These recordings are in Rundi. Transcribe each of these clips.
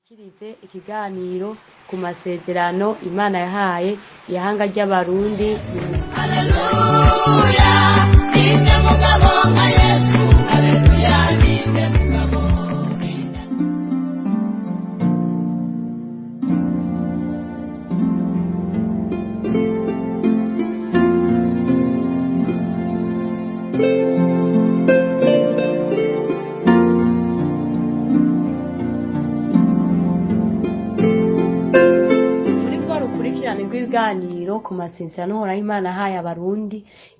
Tubashikirize ikiganiro ku masezerano Imana yahaye ihanga ry'Abarundi. Haleluya, ninde mugabo nka Yesu? Haleluya, ninde mugabo? Muri rwa rukurikirane rw'ibiganiro ku masezerano Uhoraho Imana yahaye Abarundi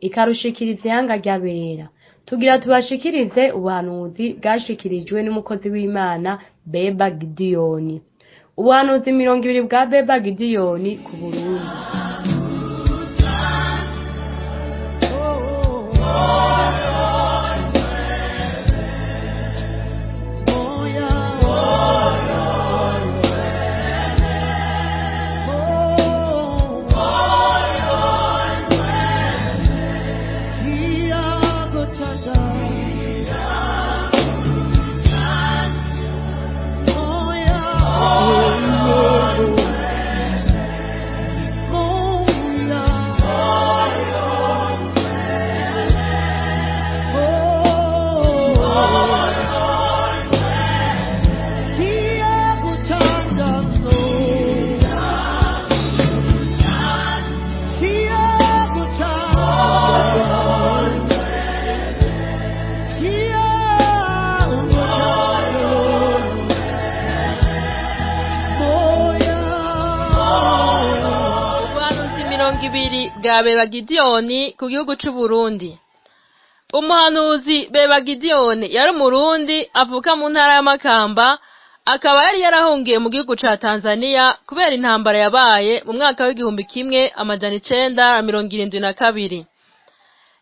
ikarushikiriza ihanga ry'abera, tugira tubashikirize ubuhanuzi bwashikirijwe n'umukozi w'Imana Beba Gidiyoni. Ubuhanuzi 20 bwa Beba Gidiyoni ku Burundi. Ubuhanuzi 20 bwa Beba Gidiyoni ku gihugu c'Uburundi. Umuhanuzi Beba Gidiyoni yari umurundi avuka mu ntara ya Makamba, akaba yari yarahungiye mu gihugu ca Tanzania kubera intambara yabaye mu mwaka w'1972.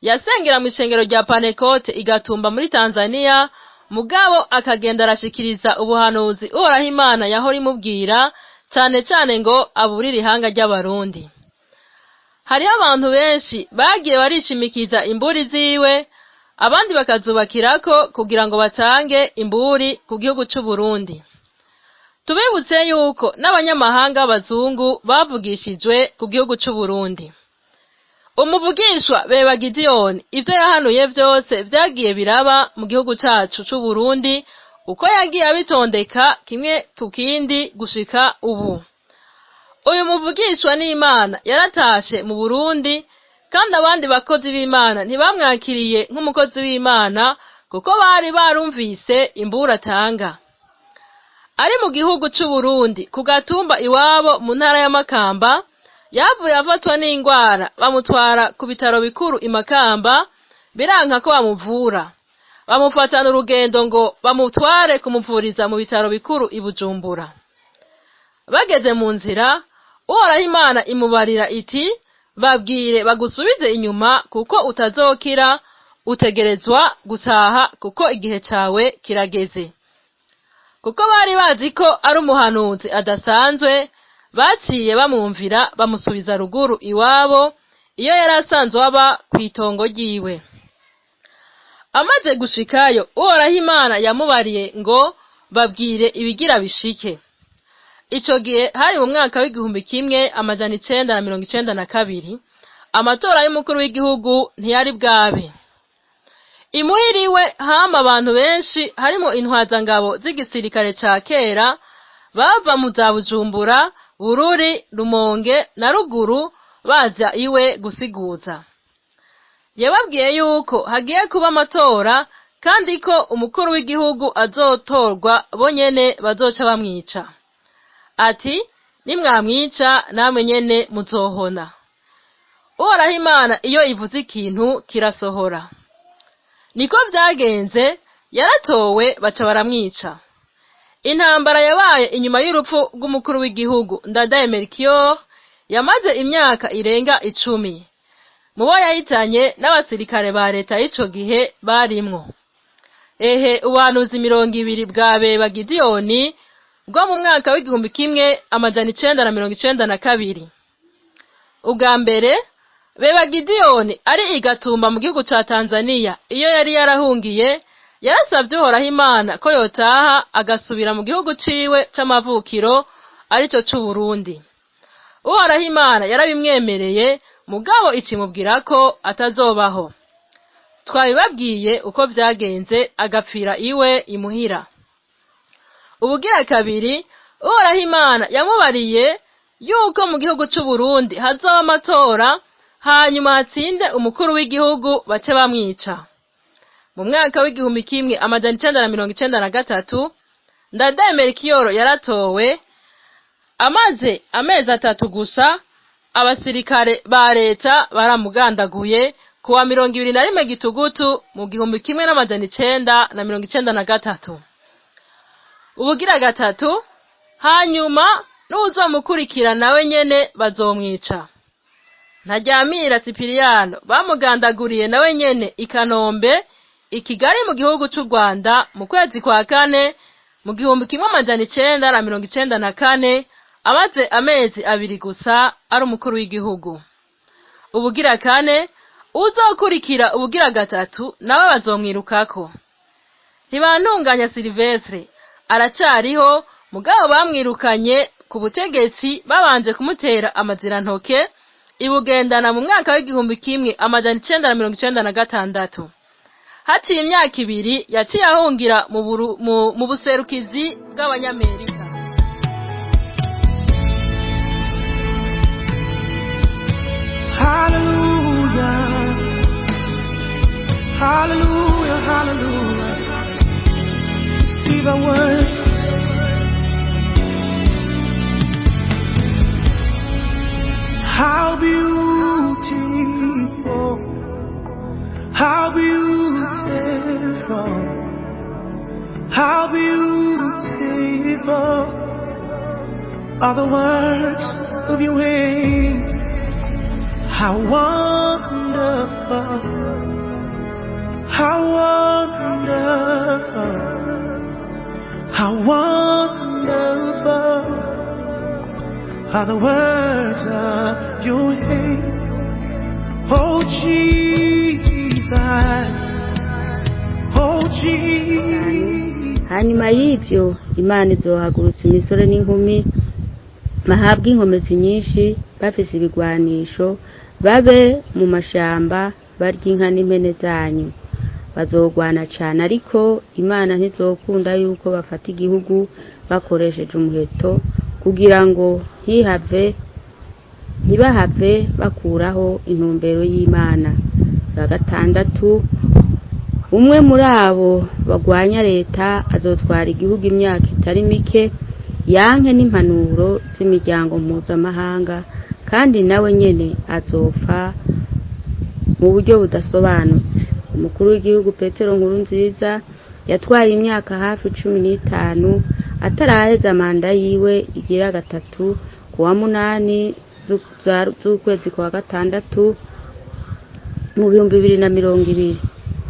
Yasengera mw'ishengero rya Panekote igatumba muri Tanzania, mugabo akagenda arashikiriza ubuhanuzi Uhoraho Imana yahora imubwira, cane cane ngo aburire ihanga ry'Abarundi. Hariho abantu benshi bagiye barishimikiza imburi ziwe, abandi bakazubakirako kugira ngo batange imburi ku gihugu c'Uburundi. Tubibutse yuko n'abanyamahanga b'abazungu bavugishijwe ku gihugu c'Uburundi. Umuvugishwa Beba Gidiyoni ivyo yahanuye vyose vyagiye biraba mu gihugu cacu c'Uburundi, uko yagiye abitondeka kimwe ku kindi gushika ubu. Uyu muvugishwa n'Imana yaratashe mu Burundi, kandi abandi bakozi b'Imana ntibamwakiriye nk'umukozi w'Imana kuko bari barumvise imburi atanga. Ari mu gihugu c'Uburundi ku gatumba iwabo mu ntara ya Makamba, yavuye afatwa n'ingwara bamutwara ku bitaro bikuru i Makamba, biranka ko bamuvura. Bamufatana urugendo ngo bamutware kumuvuriza mu bitaro bikuru i Bujumbura. Bageze mu nzira, Uhoraho Imana imubarira iti: babwire bagusubize inyuma kuko utazokira, utegerezwa gutaha kuko igihe cawe kirageze. Kuko bari bazi ko ari umuhanuzi adasanzwe, baciye bamwumvira bamusubiza ruguru iwabo, iyo yari asanzwe aba kw'itongo ryiwe. Amaze gushikayo, Uhoraho Imana yamubariye ngo babwire ibigira bishike. Ico gihe hari mu mwaka w'1992, amatora y'umukuru w'igihugu ntiyari bwabe. Imuhiriwe hama abantu benshi harimo intwazangabo z'igisirikare ca kera bava mu za Bujumbura, Bururi, Rumonge na ruguru baza iwe gusiguza. Yababwiye yuko hagiye kuba amatora kandi ko umukuru w'igihugu azotorwa bonyene bazoca bamwica. Ati nimwamwica namwe nyene muzohona. Uhoraho Imana iyo ivuze ikintu kirasohora. Niko vyagenze, yaratowe baca baramwica. Intambara yabaye inyuma y'urupfu rw'umukuru w'igihugu Ndadaye Melchior yamaze imyaka irenga 10. Mubo yahitanye n'abasirikare ba leta y'ico gihe barimwo. Ehe, ubuhanuzi 20 bwa Beba Gidiyoni bwo mu mwaka w'1992. Ubwa mbere Beba Gidiyoni ari igatumba mu gihugu ca Tanzania, iyo yari yarahungiye, Yarasabye Uhoraho Imana ko yotaha agasubira mu gihugu ciwe c'amavukiro, arico c'Uburundi. Uhoraho Imana yarabimwemereye, mugabo ikimubwira ko atazobaho. Twabibabwiye uko vyagenze agapfira iwe imuhira. Ubugira kabiri, Uhoraho Imana yamubariye yuko mu gihugu c'Uburundi hazoba amatora, hanyuma hatsinde umukuru w'igihugu bace bamwica. Mu mwaka w'1993, Ndadaye Melchior yaratowe. Amaze amezi 3 gusa, abasirikare ba leta baramugandaguye kuwa 21 Gitugutu mu 1993. Ubugira gatatu, hanyuma n'uwuzomukurikira nawe nyene bazomwica. Ntaryamira Sipiriyano bamugandaguriye nawe nyene i Kanombe, i Kigali mu gihugu c'u Rwanda, mu kwezi kwa kane mu 1994, amaze amezi 2 gusa ari umukuru w'igihugu. Ubugira kane, uzokurikira ubugira gatatu nawe bazomwirukako. Ntibantunganya Silvestre aracariho, mugabo bamwirukanye ku butegetsi babanje kumutera amazirantoke ibugendana mu mwaka w'1996. Haciye imyaka 2 yaciye ahungira mu buserukizi bw'Abanyamerika. Hallelujah, hallelujah, hallelujah. See the words. How beautiful, how beautiful, how beautiful are the works of your hands. How wonderful, how wonderful, how wonderful are the works of your hands. Oh Jesus, oh Jesus. Hanyuma y'ivyo, Imana izohagurutsa imisore n'inkumi bahabwa inkomezi nyinshi, bafise ibigwanisho, babe mu mashamba barya inka n'impene zanyu. Bazogwana cane, ariko Imana ntizokunda yuko bafata igihugu bakoresheje umuheto, kugira ngo ntibahave bakuraho intumbero y'Imana. Bwa gatandatu, umwe muri abo bagwanya leta azotwara igihugu imyaka itari mike, yanke n'impanuro z'imiryango mpuzamahanga, kandi nawe nyene azopfa mu buryo budasobanutse. Umukuru w'igihugu Petero Nkurunziza yatwaye imyaka hafi 15 ataraheza manda yiwe igira gatatu. Kuwa 8 z'ukwezi kwa gatandatu mu 2020,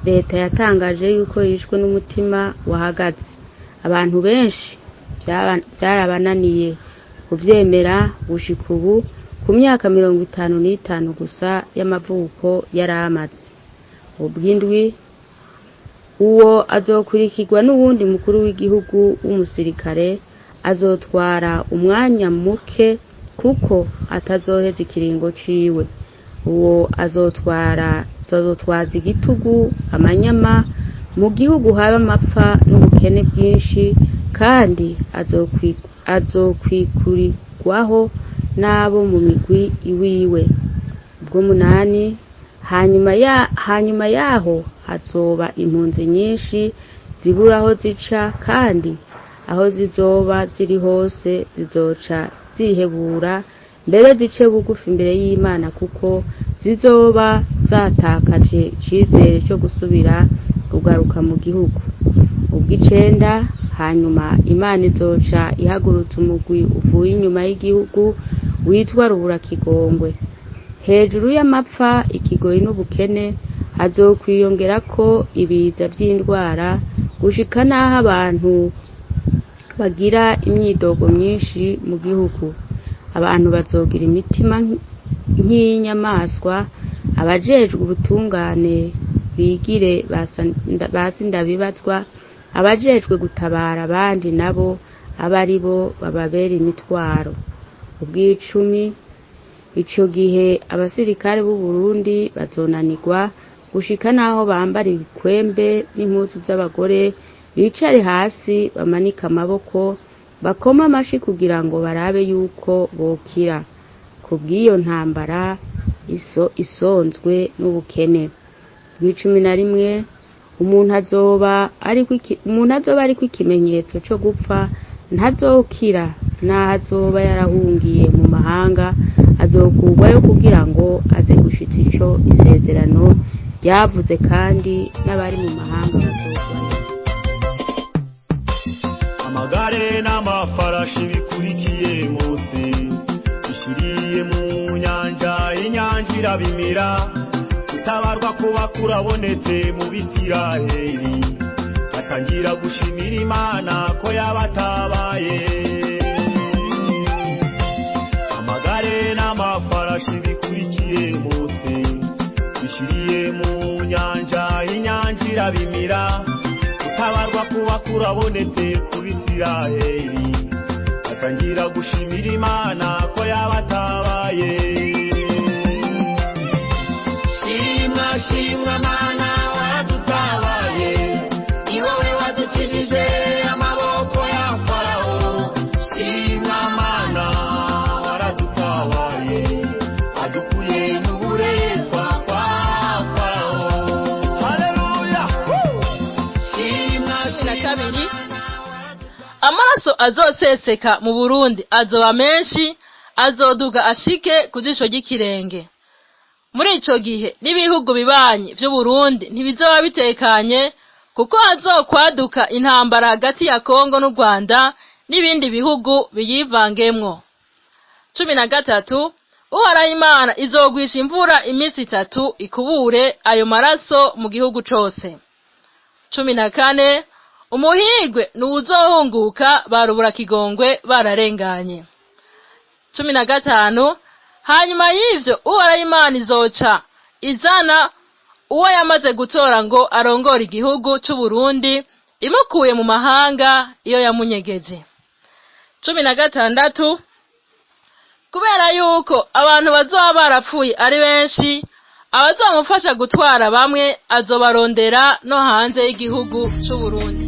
leta yatangaje yuko yishwe n'umutima wahagaze. Abantu benshi byarabananiye kuvyemera gushika ubu, ku myaka 55 gusa y'amavuko yari amaze. Ubw'indwi, uwo azokurikirwa n'uwundi mukuru w'igihugu w'umusirikare azotwara umwanya muke, kuko atazoheza ikiringo ciwe. Uwo azotwaza igitugu, amanyama mu gihugu, haba amapfa n'ubukene bwinshi, kandi azokwikurirwaho n'abo mu migwi iwiwe. Ubw'umunani, hanyuma yaho hazoba impunzi nyinshi zibura aho zica, kandi aho zizoba ziri hose zizoca zihebura, mbere zice bugufi imbere y'Imana, kuko zizoba zatakaje icizere cyo gusubira kugaruka mu gihugu. Ubw'icenda, hanyuma Imana izoca ihagurutsa umugwi uvuye inyuma y'igihugu witwa Ruburakigongwe. Hejuru y'amapfa, ikigoyi n'ubukene, hazokwiyongerako ibiza vy'indwara, gushika n'aho abantu bagira imyidogo myinshi mu gihugu. Abantu bazogira imitima nk'iy'inyamaswa. Abajejwe ubutungane bigire ba sindabibazwa, abajejwe gutabara abandi nabo abe ari bo bababera imitwaro. Ubw'icumi, ico gihe abasirikare b'u Burundi bazonanirwa gushika naho bambara ibikwembe n'impuzu z'abagore, bicare hasi bamanike amaboko, bakome amashi kugira ngo barabe yuko bokira kubw'iyo ntambara isonzwe n'ubukene. Bw'icumi na rimwe, umuntu azoba ariko ikimenyetso co gupfa ntazokira, naho azoba yarahungiye mu mahanga azokurwayo kugira ngo aze gushitsa ico isezerano ryavuze, kandi n'abari mu mahanga bazogwayo. Amagare n'amafarashi bikurikiye Mose, bishiriye mu nyanja, inyanja irabimira. Gutabarwa kuba kurabonetse mu Bisiraheli, batangira gushimira Imana ko yabatabaye. Amagare n'amafarashi bikurikiye Mose, bishiriye mu nyanja, inyanja irabimira. Gutabarwa kuba kurabonetse ku Bisiraheli, batangira gushimira Imana ko yabatabaye. Shimwa, shimwa Mana waradutabaye, ni wowe wadukijije amaboko ya Farawo. Shimwa Mana waradutabaye, wadukuye mu buretwa kwa Farawo. Haleluya! Shimwa, Na kabiri, amaraso azoseseka mu Burundi azoba menshi, azoduga ashike ku jisho ry'ikirenge. Muri ico gihe n'ibihugu bibanyi vy'Uburundi ntibizoba bitekanye, kuko hazokwaduka intambara hagati ya Kongo n'u Rwanda n'ibindi bihugu biyivangemwo. 13, Uhoraho Imana izogwisha imvura iminsi 3 ikubure ayo maraso mu gihugu cose. 14, umuhirwe nuwuzohunguka barubura kigongwe bararenganye. 15, hanyuma y'ivyo Uhoraho Imana izoca izana uwo yamaze gutora ngo arongore igihugu c'Uburundi, imukuye mu mahanga iyo yamunyegeje. 16, kubera yuko abantu bazoba barapfuye ari benshi, abazomufasha gutwara bamwe azobarondera no hanze y'igihugu c'Uburundi.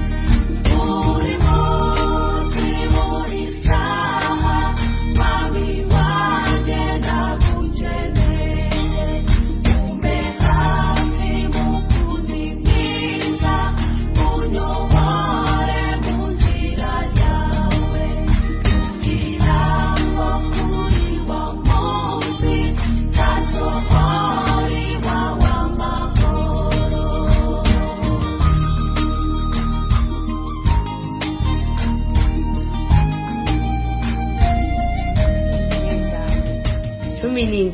Buri munsi, buri saha, Mwami wanjye ndagukeneye, umbe hafi mukunzi mwiza, unyobore mu nzira yawe, kugira ngo kuri wa munsi ntasohora iwawe amahoro. 17,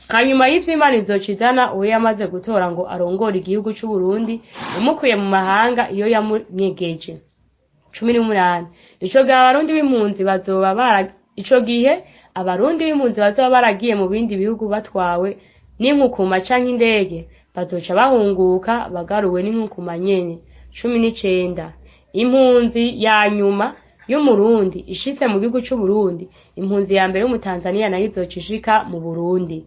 hanyuma y'ivyo Imana izoca izana uwo yamaze gutora ngo arongore igihugu c'Uburundi, imukuye mu mahanga iyo yamunyegeje. 18, ico gihe abarundi b'impunzi bazoba bara ico gihe abarundi b'impunzi bazoba baragiye mu bindi bihugu batwawe n'inkukuma canke indege, bazoca bahunguka bagaruwe n'inkukuma nyene. 19, impunzi ya nyuma y'Umurundi ishitse mu gihugu c'Uburundi, impunzi ya mbere y'Umutanzaniya nayo izoca ishika mu Burundi.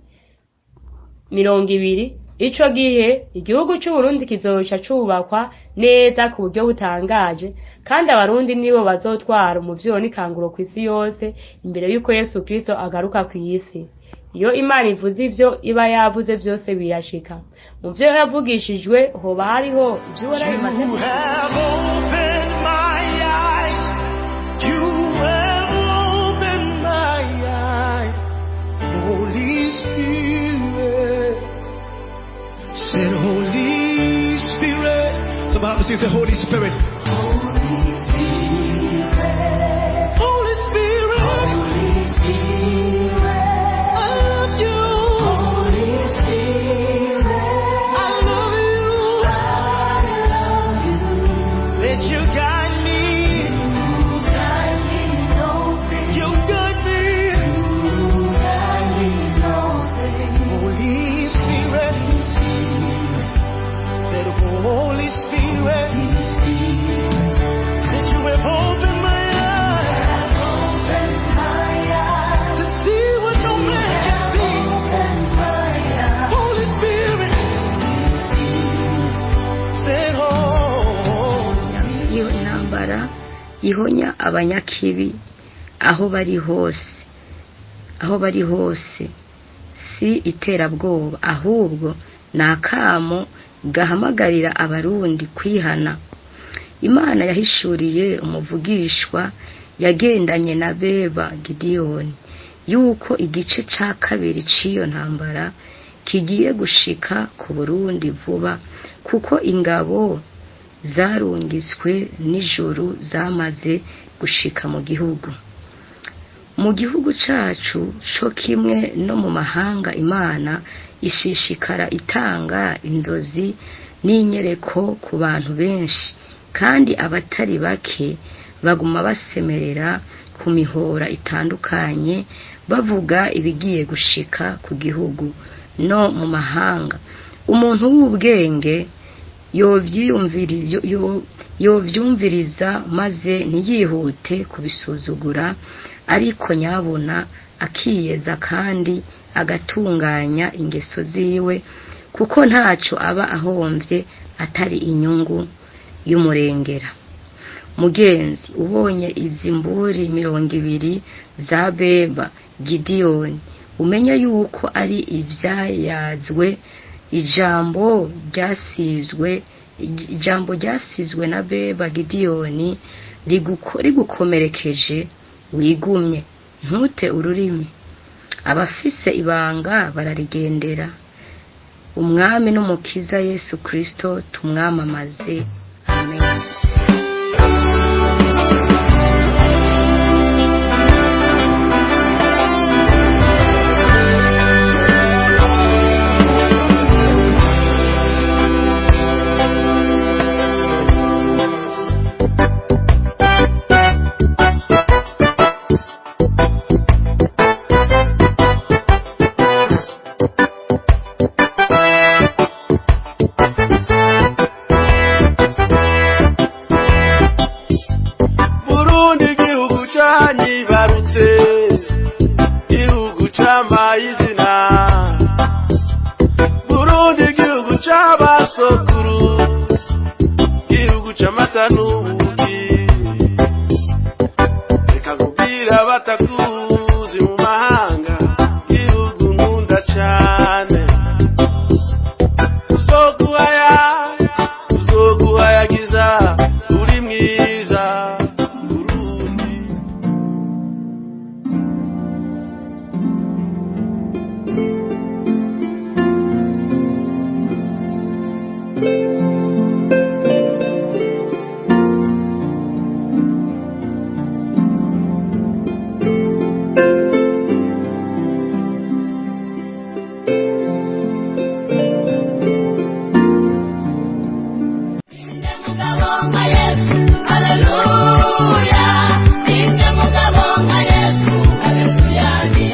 20, ico gihe igihugu c'Uburundi kizoca cubakwa neza ku buryo butangaje, kandi abarundi nibo bazotwara umuvyuro n'ikanguro kw'isi yose imbere y'uko Yesu Kristo agaruka kw'isi. Iyo Imana ivuze ivyo iba yavuze vyose birashika. Mu vyo yavugishijwe hoba hariho ivyo Uhoraho imaze You have opened my eyes. You have opened my eyes. Holy Spirit. Said Holy Spirit. Somebody say the Holy Spirit. Holy Spirit. ihonya abanyakibi aho bari hose, aho bari hose. Si iterabwoba, ahubwo ni akamo gahamagarira Abarundi kwihana. Imana yahishuriye umuvugishwa yagendanye na Beba Gidiyoni yuko igice ca kabiri c'iyo ntambara kigiye gushika ku Burundi vuba, kuko ingabo zarungiswe n'ijuru zamaze gushika mu gihugu. Mu gihugu cacu co kimwe no mu mahanga, Imana ishishikara itanga inzozi n'inyereko ku bantu benshi, kandi abatari bake baguma basemerera ku mihora itandukanye bavuga ibigiye gushika ku gihugu no mu mahanga. Umuntu w'ubwenge yovyumviriza maze ntiyihute kubisuzugura, ariko nyabuna akiyeza kandi agatunganya ingeso ziwe, kuko ntaco aba ahomvye atari inyungu y'umurengera. Mugenzi, ubonye izi mburi 20 za Beba Gidiyoni, umenye yuko ari ivyayazwe, ijambo ryasizwe na Beba Gidiyoni rigukomerekeje, wigumye ntute ururimi. Abafise ibanga bararigendera. Umwami n'Umukiza Yesu Kristo tumwamamaze. Amen. Burundi igihugu canyibarutse, igihugu camaye izina. Burundi igihugu c'abasokuru, igihugu c'amata n'ubuki. Reka nkubwire abatakuzi mu mahanga, igihugu nkunda cane. Tuzoguhaya, tuzoguhayagiza, uri mwiza Burundi.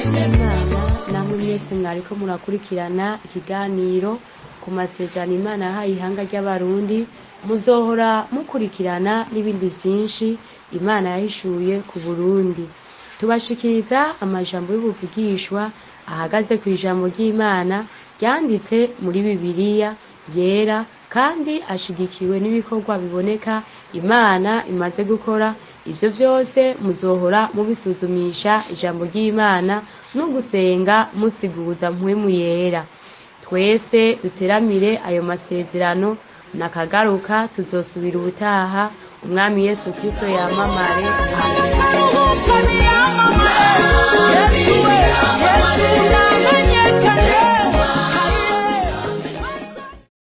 Imana namwe mwese mwariko murakurikirana ikiganiro ku masezerano Imana yahaye ihanga ry'Abarundi, muzohora mukurikirana n'ibindi vyinshi Imana yahishuye ku Burundi. Tubashikiriza amajambo y'ubuvugishwa ahagaze ku ijambo ry'Imana ryanditse muri Bibiliya yera, kandi ashigikiwe n'ibikorwa biboneka Imana imaze gukora. Ivyo vyose muzohora mubisuzumisha ijambo ry'Imana no gusenga musiguza mpwemu yera. Twese duteramire ayo masezerano, nakagaruka tuzosubira ubutaha. Umwami Yesu Kristo yamamare. Amen.